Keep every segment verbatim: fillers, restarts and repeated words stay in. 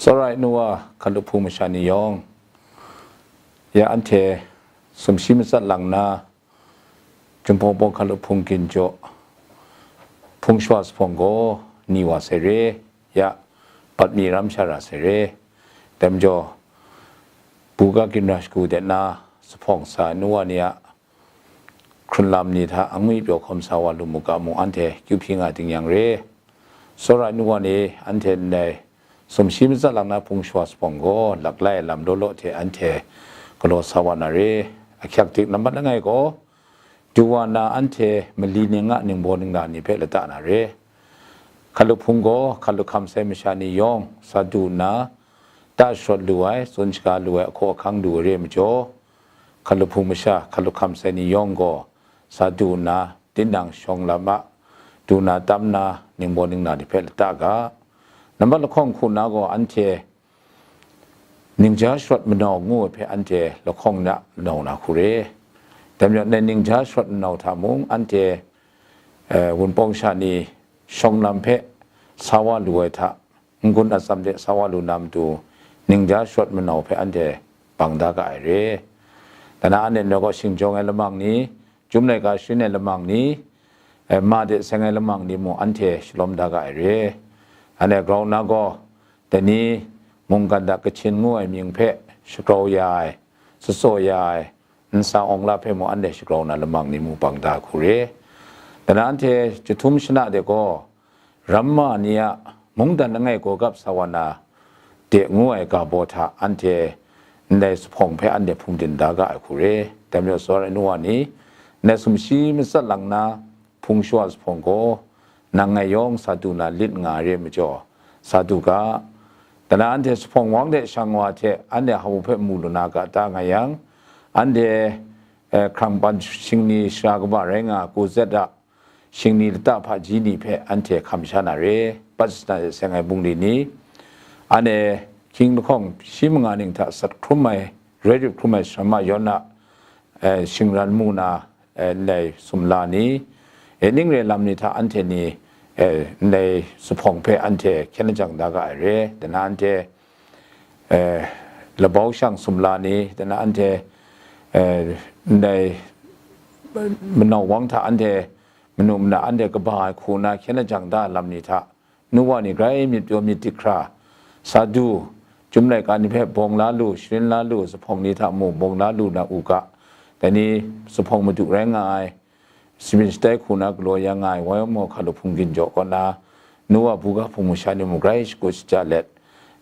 Tsawra ai nu wa hkalup hpung masha ni yawng, ya anhte sumshi matsat lang na, Jinghpaw Bawng hkalup hpung ginjaw hpung shawa zuphpawng gaw ni wa sai re, ya bat mi ram sha ra sai re. Dai majaw, buga ginra shagu de na zuphpawng sa ai nu wa ni a hkrun lam ni hta angwi pyaw hkawm sa wa lu mu ga mung, anhte kyu hpyi nga ding yang re. Tsawra ai nu wa ni, anhte ndai sumshi matsat lang na hpung shawa zuphpawng gaw laklai lam law law hte anhte galaw sa wa na re. Ahkyak dik nambat langai gaw, du wa na anhte mali ning a ningbaw ningla ni hpe lata na re. Hkalup hpung gaw hkalup hkam sai masha ni yawng sa du nna, ta sharawt lu ai, tsun shaga lu ai ahkaw ahkang du ai re majaw, hkalup hpung masha hkalup hkam sai ni yawng gaw sa du nna, tinang shawng lam a, du na tam na ningbaw ningla ni hpe lata ga. Nambat lahkawng hku na gaw, anhte ningja sharawt manau ngu ai hpe anhte lahkawng na nau na hku re. Dai majaw, ndai ningja sharawt manau hta mung, anhte, eh, wunpawng sha ni shawng lam hpe sa wa lu ai hta, n-gun atsam de sa wa lu na matu, ningja sharawt manau hpe anhte bang da ga ai re. Dai na anhte nau gaw shingjawng ai lamang ni, Chyum laika sharin ai lamang ni, eh, ma de seng ai lamang ni mung anhte shalawm da ga ai re. Anhte grau nna gaw, dai ni mungkan hta Kachin ngu ai mying hpe shagrau ya ai, tsatsaw ya ai, nsa awng la hpe mung anhte shagrau na lamang ni mung bang da hku re. Dai na anhte chyahtum shana de gaw, ramma ni a mungdan langai gaw gap sa wa na de ngu ai ga baw hta anhte ndai zuphpawng hpe anhte hpungdim da ga ai hku re. Dai majaw, tsawra ai nu wa ni, ndai sumshi matsat lang na hpung shawa zuphpawng gaw, nang ngai yawng sa du na lit nga ai re majaw, sa du ga. Dai na anhte zuphpawng wang de shang wa hte anhte hpamu hpe mu lu na ga ta nga yang, anhte, eh, hkrang pan shingni shara kaba rai nga, Ku Zet a shingni lata hpaji ni hpe anhte hkam sha na re, bat shana de seng ai bungli ni, anhte hkying lahkawng shi manga ning hta sat hkrum ai, rai rip hkrum ai Sarama Yawna, eh, shingran mu na, eh, ndai sumla ni, eh, ning re lam ni hta anhte ni, eh, ndai zuphpawng hpe anhte hkyen lajang da ga ai re. Dai na anhte, eh, labau shang sumla ni, dai na anhte, eh, ndai manau wang hta anhte manu mana anhte kaba ai hku na hkyen lajang da lam ni hta, nu wa ni grai myit pyaw myit dik hkra, sa du, Chyum laika ni hpe bawng la lu, sharin la lu, zuphpawng ni hta mung bawng la lu na u ga. Dai ni zuphpawng madu rai nga ai, Sharin shatai hku na galaw ya nga ai Wai Maw Hkalup hpung ginjaw kaw na, nu wa buga hpung masha ni mung grai shakut shaja let,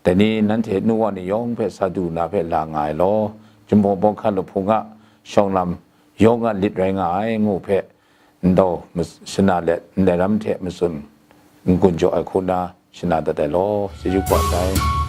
dai ni nanhte nu wa ni yawng hpe sa du na hpe la nga ai law, Jinghpaw Bawng hkalup hpung a shawng lam yawng a lit rai nga ai ngu hpe, ndau mas-, shana let, ndai ram hte matsun n-gun jaw ai hku na shana dat ai law, chyeju kaba sai.